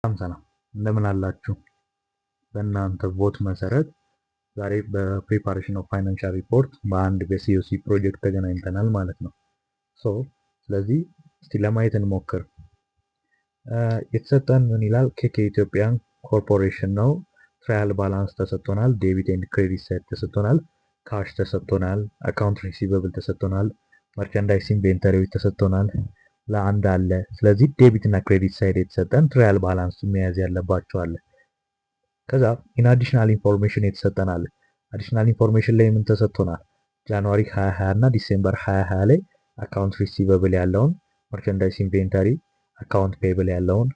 ሰላም ሰላም፣ እንደምን አላችሁ? በእናንተ vote መሰረት ዛሬ በ preparation of financial report በአንድ በ COC ፕሮጀክት ተገናኝተናል ማለት ነው። So ስለዚህ እስቲ ለማየት እንሞክር። የተሰጠን ምን ይላል? KK Ethiopian Corporation ነው። Trial balance ተሰጥቶናል። Debit and credit side ተሰጥቶናል። Cash ተሰጥቶናል። Account receivable ተሰጥቶናል። Merchandise inventory ዎች ተሰጥቶናል። ለአንድ አለ። ስለዚህ debit እና credit side የተሰጠን trial balance መያዝ ያለባቸው አለ። ከዛ in additional information የተሰጠን አለ። Additional information ላይ ምን ተሰጥቶናል? January 2020 እና December 2020 ላይ account receivable ያለውን፣ merchandise inventory፣ account payable ያለውን፣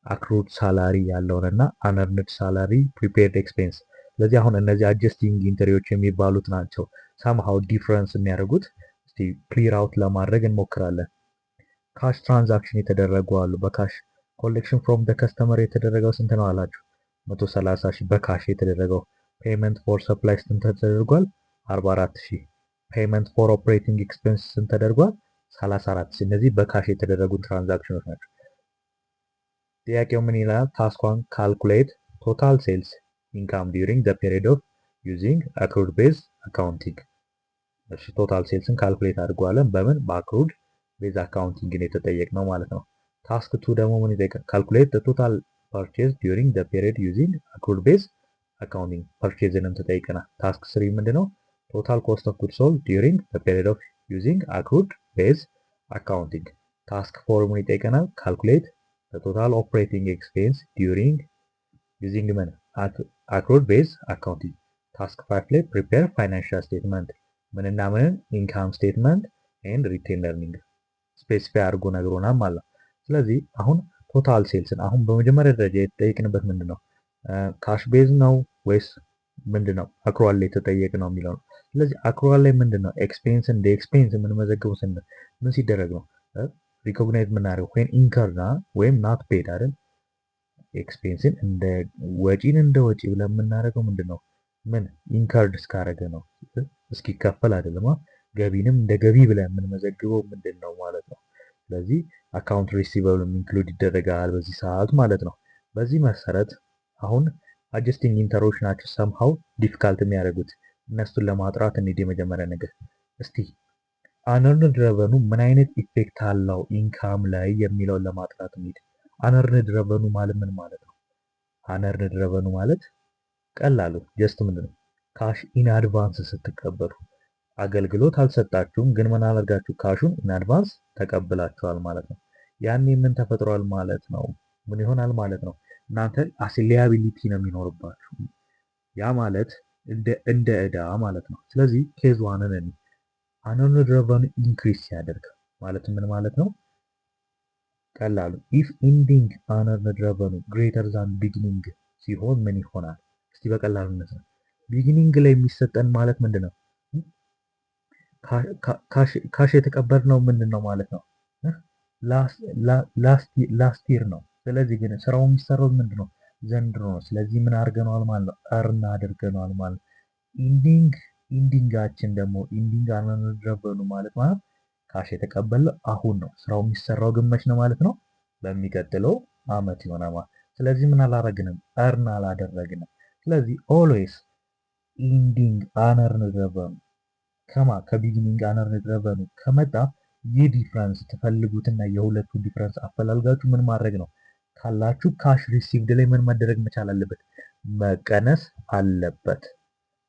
accrued salary ያለውን እና unearned salary፣ prepaid expense። ስለዚህ አሁን እነዚህ adjusting entry ዎች የሚባሉት ናቸው somehow difference የሚያደርጉት። እስቲ clear out ለማድረግ እንሞክራለን። Cash transaction የተደረጉ አሉ። በ cash collection from the customer የተደረገው ስንት ነው አላችሁ? 130 ሺህ በ cash የተደረገው። Payment for supply ስንት ተደርጓል? 44 ሺህ። Payment for operating expense ስንት ተደርጓል? 34 ሺህ። እነዚህ በ cash የተደረጉ transaction ኖች ናቸው። ጥያቄው ምን ይላል? Task 1, calculate total sales income during the period of using accrued base accounting። እሺ፣ total sales ን calculate አድርገዋለን። በምን? በ accrued base accounting የተጠየቅነው ማለት ነው። Task 2 ደግሞ ምን ይጠይቃል? Calculate total purchase during the period using accrued base accounting፣ purchase ንም ተጠይቀናል። Task 3 ምንድነው? Total cost of good sold during the period of using accrued base accounting። Task 4 ምን ይጠይቀናል? Calculate total operating expense during using ምን? Accrued base accounting። Task 5 ላይ prepare financial statement ምንና ምንን? Income statement and retained earning specify አድርጎ ነግሮናል ማለት ነው። ስለዚህ አሁን total sales ን አሁን በመጀመሪያ ደረጃ የተጠየቅንበት ምንድን ነው? Cash base ነው ወይስ ምንድን ነው? Accrual ላይ የተጠየቅነው የሚለው ነው። ስለዚህ accrual ላይ ምንድን ነው? Expense እንደ expense የምንመዘግበው ስንል ምን ሲደረግ ነው? Recognize የምናደርገው ወይም incurred ወይም not paid አይደል? Expense ን እንደ ወጪን እንደ ወጪ ብለን የምናደርገው ምንድን ነው? ምን incurred እስካደረገ ነው፣ እስኪከፈል አይደለም። ገቢንም እንደ ገቢ ብለን የምንመዘግበው ምንድን ነው ማለት ነው። ስለዚህ account receivable include ይደረጋል በዚህ ሰዓት ማለት ነው። በዚህ መሰረት አሁን adjusting entry ዎች ናቸው somehow difficult የሚያደርጉት፣ እነሱን ለማጥራት እንሂድ። የመጀመሪያ ነገር እስቲ unearned revenue ምን አይነት effect አለው income ላይ የሚለውን ለማጥራት እንሂድ። Unearned revenue ማለት ምን ማለት ነው? Unearned revenue ማለት ቀላሉ just ምንድን ነው? Cash in advance ስትቀበሉ፣ አገልግሎት አልሰጣችሁም፣ ግን ምን አደርጋችሁ? Cash ኡን in advance ተቀብላችኋል ማለት ነው። ያኔ ምን ተፈጥሯል ማለት ነው? ምን ይሆናል ማለት ነው? እናንተ as liability ነው የሚኖርባችሁ። ያ ማለት እንደ ዕዳ ማለት ነው። ስለዚህ case one ን እኒ unearned revenue increase ሲያደርግ ማለት ምን ማለት ነው? ቀላሉ if ending unearned revenue greater than beginning ሲሆን ምን ይሆናል? እስቲ በቀላሉ ነው። Beginning ላይ የሚሰጠን ማለት ምንድን ነው? Cash የተቀበልነው ምንድን ነው ማለት ነው? Last year ነው። ስለዚህ ግን ስራው የሚሰራው ምንድን ነው? ዘንድሮ ነው። ስለዚህ ምን አድርገነዋል ማለት ነው? Earn አድርገነዋል ማለት ነው። Ending ኣችን ደግሞ ending unearned revenue ማለት cash የተቀበልነው አሁን ነው። ስራው የሚሰራው ግን መች ነው ማለት ነው? በሚቀጥለው አመት ይሆናል ማለት። ስለዚህ ምን አላረግንም? Earn አላደረግንም። ስለዚህ always ending unearned revenue ከ beginning unearned revenue ከመጣ ይህ difference ትፈልጉትና የሁለቱ difference አፈላልጋችሁ ምን ማድረግ ነው? ካላችሁ cash received ላይ ምን መደረግ መቻል አለበት? መቀነስ አለበት።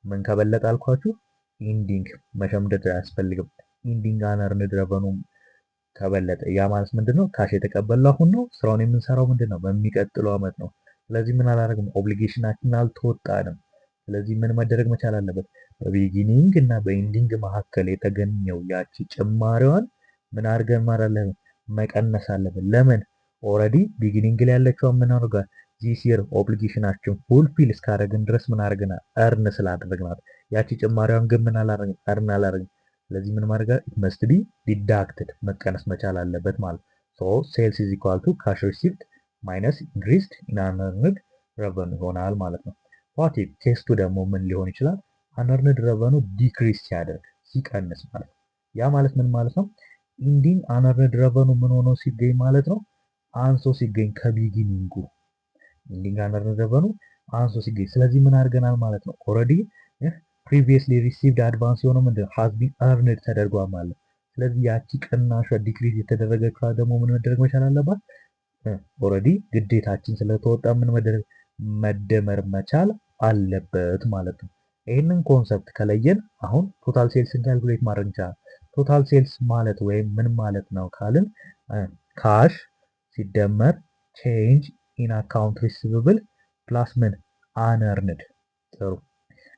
ምን ከበለጠ አልኳችሁ? Ending መሸምደድ አያስፈልግም። Ending unearned revenue ከበለጠ፣ ያ ማለት ምንድነው? Cash የተቀበልነው አሁን ነው። ስራውን የምንሰራው ምንድነው? በሚቀጥለው አመት ነው። ስለዚህ ምን አላደረግም? Obligation ኣችንን አልተወጣንም። ስለዚህ ምን መደረግ መቻል አለበት? በ beginning እና በ ending መካከል የተገኘው ያቺ ጭማሪዋን ምን አድርገን ማለት መቀነስ አለብን። ለምን? Already beginning ላይ ያለችዋን ምን አድርጓል? This year obligation ኣችን fulfill እስካደረግን ድረስ ምን አድርገናል? Earn ስላደረግናት። ያቺ ጭማሪዋን ግን ምን አላደረግን? Earn አላደረግን። ስለዚህ ምን ማድረግ must be deducted፣ መቀነስ መቻል አለበት ማለት። So sales is equal to cash received minus increased in unearned revenue ይሆናል ማለት ነው። What if case 2 ደግሞ ምን ሊሆን ይችላል? Unearned revenue decrease ሲያደርግ፣ ሲቀንስ ማለት ነው። ያ ማለት ምን ማለት ነው? Ending unearned revenue ምን ሆኖ ሲገኝ ማለት ነው? አንሶ ሲገኝ ከ beginning ኡ። Ending unearned revenue አንሶ ሲገኝ፣ ስለዚህ ምን አድርገናል ማለት ነው? Already previously received advance የሆነው ምንድን ነው? Has been earned ተደርጓል ማለት ነው። ስለዚህ ያቺ ቅናሿ decrease የተደረገችዋ ደግሞ ምን መደረግ መቻል አለባት? Already ግዴታችን ስለተወጣ ምን መደረግ መደመር መቻል አለበት ማለት ነው። ይህንን concept ከለየን አሁን total sales ን calculate ማድረግ እንችላለን። Total sales ማለት ወይም ምን ማለት ነው ካልን cash ሲደመር change in account receivable plus ምን unearned። ጥሩ፣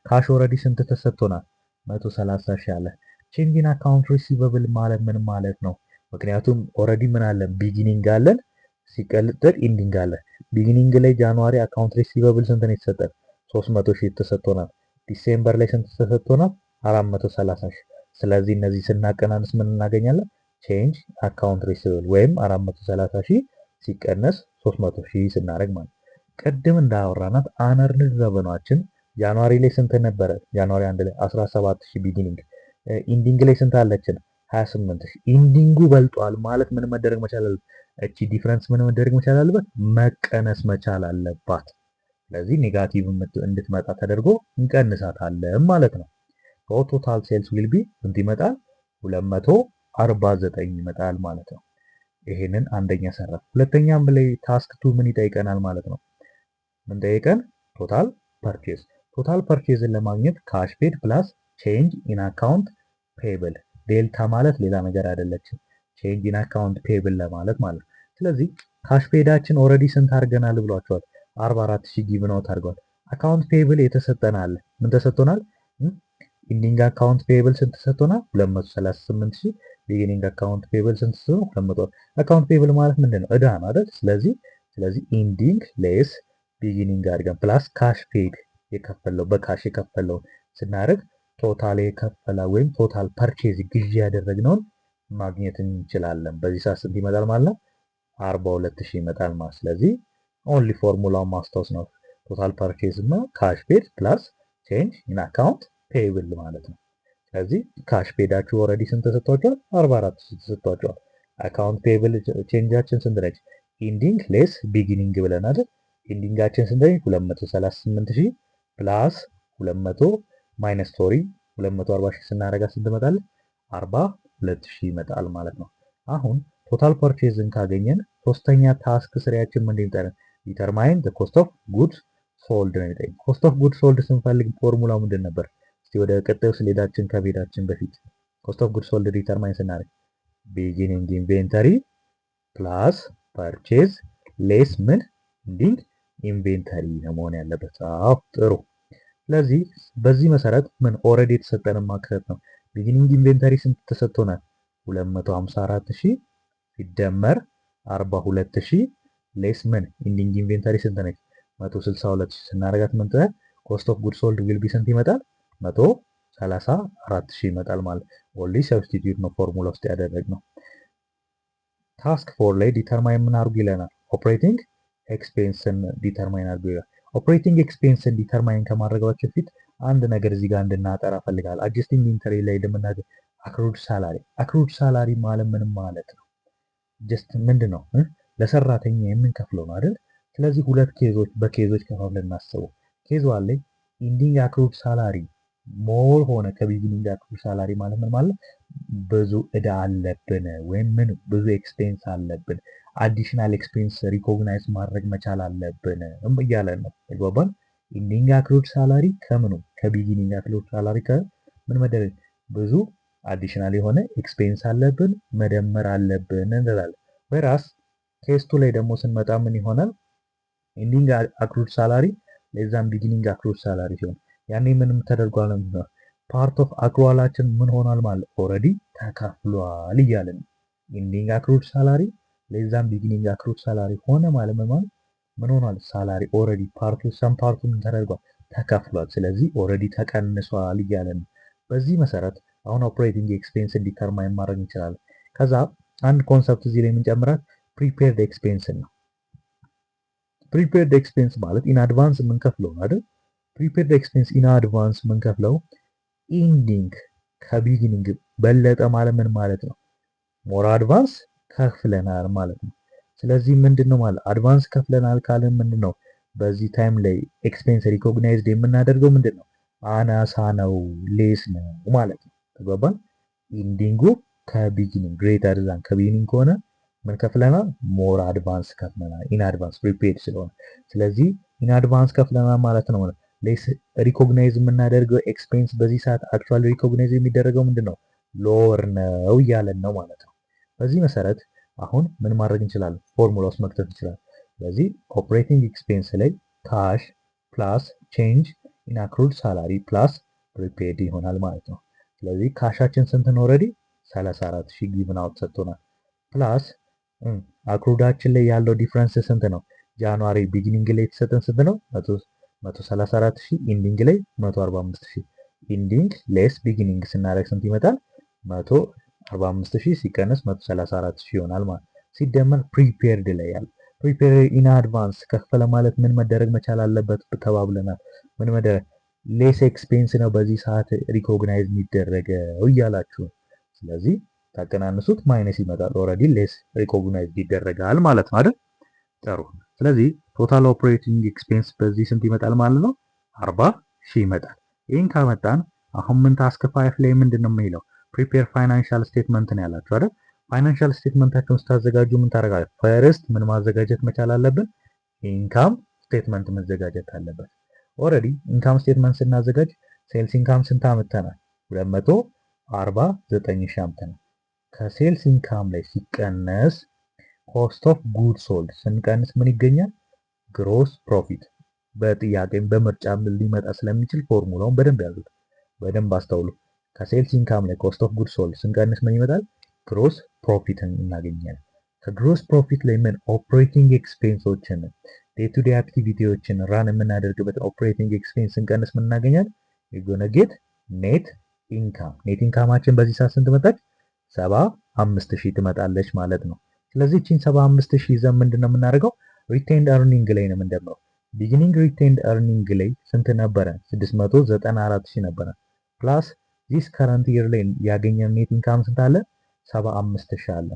cash already ስንት ተሰጥቶናል? 130 ሺህ አለ። Change in account receivable ማለት ምን ማለት ነው? ምክንያቱም already ምን አለን? Beginning አለን፣ ሲቀጥል ending አለ። Beginning ላይ January account receivable ስንት ነው የተሰጠን? 300 ሺህ ተሰጥቶናል። December ላይ ስንት ተሰጥቶናል? 430 ሺህ። ስለዚህ እነዚህ ስናቀናንስ ምን እናገኛለን? Change account receivable ወይም 430 ሺህ ሲቀነስ 300 ሺህ ስናደርግ ማለት ቅድም እንዳወራናት unearned revenue ኣችን January ላይ ስንት ነበረ? January 1 ላይ 17 ሺህ beginning፣ ending ላይ ስንት አለችን? 28 ሺህ። Ending ኡ በልጧል ማለት ምን መደረግ መቻል አለበት? እቺ difference ምን መደረግ መቻል አለበት? መቀነስ መቻል አለባት። ስለዚህ negative እንድትመጣ ተደርጎ እንቀንሳታለን ማለት ነው። Total sales will be ስንት ይመጣል? 249 ይመጣል ማለት ነው። ይሄንን አንደኛ ሰራ። ሁለተኛም ላይ task two ምን ይጠይቀናል ማለት ነው? ምን ጠይቀን? Total purchase። Total purchase ን ለማግኘት cash paid plus change in account payable። Delta ማለት ሌላ ነገር አይደለችም። Change in account payable ለማለት ማለት ነው። ስለዚህ cash paid ኣችን already ስንት አድርገናል ብሏቸዋል? 44 ሺህ given out አድርገዋል። Account payable የተሰጠን አለ። ምን ተሰጥቶናል? Ending account payable ስንት ተሰጥቶናል? 238 ሺህ። Beginning account payable ስንት ተሰጥቶናል? 200። Account payable ማለት ምንድን ነው? እዳ ነው አይደል? ስለዚህ ending less beginning አድርገን plus cash paid የከፈለው በ cash የከፈለው ስናደርግ total የከፈለ ወይም total purchase ግዢ ያደረግነውን ማግኘት እንችላለን። በዚህ ሰዓት ስንት ይመጣል ማለት ነው? 42 ሺህ ይመጣል ማለት። ስለዚህ only formula ውን ማስታወስ ነው። Total purchase እና cash paid plus change in account payable ማለት ነው። ስለዚህ cash paid ኣችሁ already ስንት ተሰጥቷቸዋል? 44 ሺህ ተሰጥቷቸዋል። Account payable change ኣችን ስንት ነች? Ending less beginning ብለን አይደል? Ending ኣችን ስንት ነች? 238 ሺህ plus 200 minus, sorry, 240 ሺህ ስናደርጋት ስንት ይመጣል? 42 ሺህ ይመጣል ማለት ነው። አሁን total purchase ን ካገኘን ሶስተኛ task three ያችን ምንድን ይጠራል? Determine the cost of goods sold ነው የሚጠይቅ። Cost of goods sold ስንፈልግ ፎርሙላው ምንድን ነበር? እስቲ ወደ ቀጣዩ slide ኣችን ከመሄዳችን በፊት cost of goods sold determine ስናደርግ beginning inventory plus purchase less ምን ending inventory ነው መሆን ያለበት። አዎ፣ ጥሩ። ስለዚህ በዚህ መሰረት ምን already የተሰጠንን ማካተት ነው። Beginning inventory ስንት ተሰጥቶናል? 254 ሺህ ሲደመር 42 ሺህ less ምን ending inventory ስንት ነች? 162 ሺህ ስናደርጋት ምን cost of good sold will be ስንት ይመጣል? 134 ሺህ ይመጣል ማለት only substitute ነው ፎርሙላ ውስጥ ያደረግነው። Task four ላይ determine ምን አድርጉ ይለናል? Operating expense ን determine አድርጉ ይላል። Operating expense ን determine ከማድረጋችን በፊት አንድ ነገር እዚህ ጋር እንድናጠራ ፈልጋል። Adjusting entry ላይ እንደምናገኝ accrued salary። Accrued salary ማለት ምን ማለት ነው? Just ምንድን ነው? ለሰራተኛ የምንከፍለው ነው አይደል? ስለዚህ ሁለት case ኦች በ case ኦች ከፋፍለን እናስበው። Case one ላይ ending accrued salary more ሆነ ከ beginning accrued salary ማለት ምን ማለት? ብዙ እዳ አለብን ወይም ምን ብዙ expense አለብን፣ additional expense recognize ማድረግ መቻል አለብን እያለን ነው። ተግባባን? Ending accrued salary ከምኑ ከ beginning accrued salary ከምን መደረግ ብዙ additional የሆነ expense አለብን፣ መደመር አለብን እንላለን። Whereas case two ላይ ደግሞ ስንመጣ ምን ይሆናል? Ending accrued salary less than beginning accrued salary ሲሆን ያኔ ምንም ተደርጓል ነው፣ part of accrual ኣችን ምን ሆኗል ማለት already ተከፍሏል እያለን ነው። Ending accrued salary less than beginning accrued salary ሆነ ማለት ምን ማለት ምን ሆኗል? Salary already part ኡ some part ኡ ምን ተደርጓል? ተከፍሏል። ስለዚህ already ተቀንሷል እያለን ነው። በዚህ መሰረት አሁን operating expense determine ማድረግ እንችላለን። ከዛ አንድ concept እዚህ ላይ የምንጨምራት prepaid expense ን ነው። Prepaid expense ማለት in advance የምንከፍለው ነው አይደል? Prepaid expense in advance የምንከፍለው ending ከ beginning በለጠ ማለት ምን ማለት ነው? More advance ከፍለናል ማለት ነው። ስለዚህ ምንድን ነው ማለት advance ከፍለናል ካልን ምንድን ነው በዚህ time ላይ expense recognized የምናደርገው ምንድን ነው? አናሳ ነው፣ less ነው ማለት ነው። ተግባባን? Ending ኡ ከ beginning greater than ከ beginning ከሆነ ምን ከፍለናል? More advance ከፍለናል። In advance prepaid ስለሆነ፣ ስለዚህ in advance ከፍለናል ማለት ነው። Less recognize የምናደርገው expense በዚህ ሰዓት actually recognize የሚደረገው ምንድን ነው? Lower ነው እያለን ነው ማለት ነው። በዚህ መሰረት አሁን ምን ማድረግ እንችላለን? ፎርሙላ ውስጥ መክተት እንችላለን። ስለዚህ operating expense ላይ cash plus change in accrued salary plus prepaid ይሆናል ማለት ነው። ስለዚህ cash ኣችን ስንት ነው? Already 34 ሺህ given out ሰጥቶናል። Plus accrued ኣችን ላይ ያለው difference ስንት ነው? January beginning ላይ የተሰጠን ስንት ነው? 134 ሺህ፣ ending ላይ 145 ሺህ። Ending less beginning ስናደርግ ስንት ይመጣል? 145 ሺህ ሲቀነስ 134 ሺህ ይሆናል ማለት። ሲደመር prepaid ላይ ያለ፣ prepaid in advance ከፈለ ማለት ምን መደረግ መቻል አለበት ተባብለናል። ምን መደረግ፣ less expense ነው በዚህ ሰዓት recognize የሚደረገው እያላችሁ። ስለዚህ ታቀናንሱት minus ይመጣል። Already less recognize ይደረጋል ማለት ነው አይደል? ጥሩ። ስለዚህ total operating expense በዚህ ስንት ይመጣል ማለት ነው? 40,000 ይመጣል። ይህን ካመጣን አሁን ምን task 5 ላይ ምንድን ነው የሚለው? Prepare financial statement ነው ያላችሁ አይደል? Financial statement ኣችሁን ስታዘጋጁ ምን ታደርጋላችሁ? First ምን ማዘጋጀት መቻል አለብን? Income statement መዘጋጀት አለበት። Already income statement ስናዘጋጅ sales income ስንት አምጥተናል? 249 ሺህ አምጥተናል። ከ sales income ላይ ሲቀነስ cost of good sold ስንቀንስ ምን ይገኛል? Gross profit። በጥያቄም በምርጫም ሊመጣ ስለሚችል ፎርሙላውን በደንብ ያዙት፣ በደንብ አስተውሉ። ከ sales income ላይ cost of good sold ስንቀንስ ምን ይመጣል? Gross profit ን እናገኛለን። ከ gross profit ላይ ምን operating expense ኦችን፣ day to day activity ዎችን run የምናደርግበት operating expense ስንቀንስ ምን እናገኛለን? We gonna get net income። Net income ኣችን በዚህ ሰዓት ስንት መጣች? 75,000 ትመጣለች ማለት ነው። ስለዚህ እቺን 75,000 ይዘን ምንድን ነው የምናደርገው? Retained earning ላይ ነው የምንደምረው። Beginning retained earning ላይ ስንት ነበረ? 694,000 ነበረ። Plus this current year ላይ ያገኘን net income ስንት አለ? 75,000 አለ።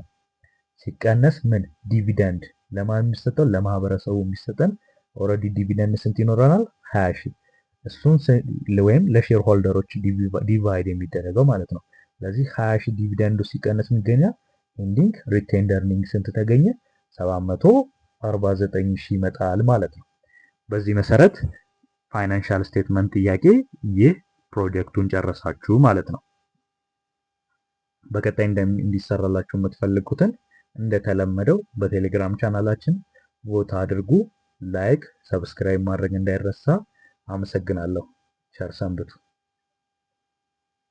ሲቀነስ ምን dividend ለማን የሚሰጠው? ለማህበረሰቡ የሚሰጠን already dividend ስንት ይኖረናል? 20 ሺህ። እሱን ወይም ለ shareholder ኦች divide የሚደረገው ማለት ነው። ስለዚህ 20 ሺህ dividend ኡ ሲቀነስ የሚገኛል ending retained earning ስንት ተገኘ? 749 ሺህ ይመጣል ማለት ነው። በዚህ መሰረት financial statement ጥያቄ ይህ ፕሮጀክቱን ጨረሳችሁ ማለት ነው። በቀጣይ እንዲሰራላችሁ የምትፈልጉትን እንደተለመደው በቴሌግራም ቻናላችን vote አድርጉ። Like፣ subscribe ማድረግ እንዳይረሳ። አመሰግናለሁ። ቸር ሰንብቱ።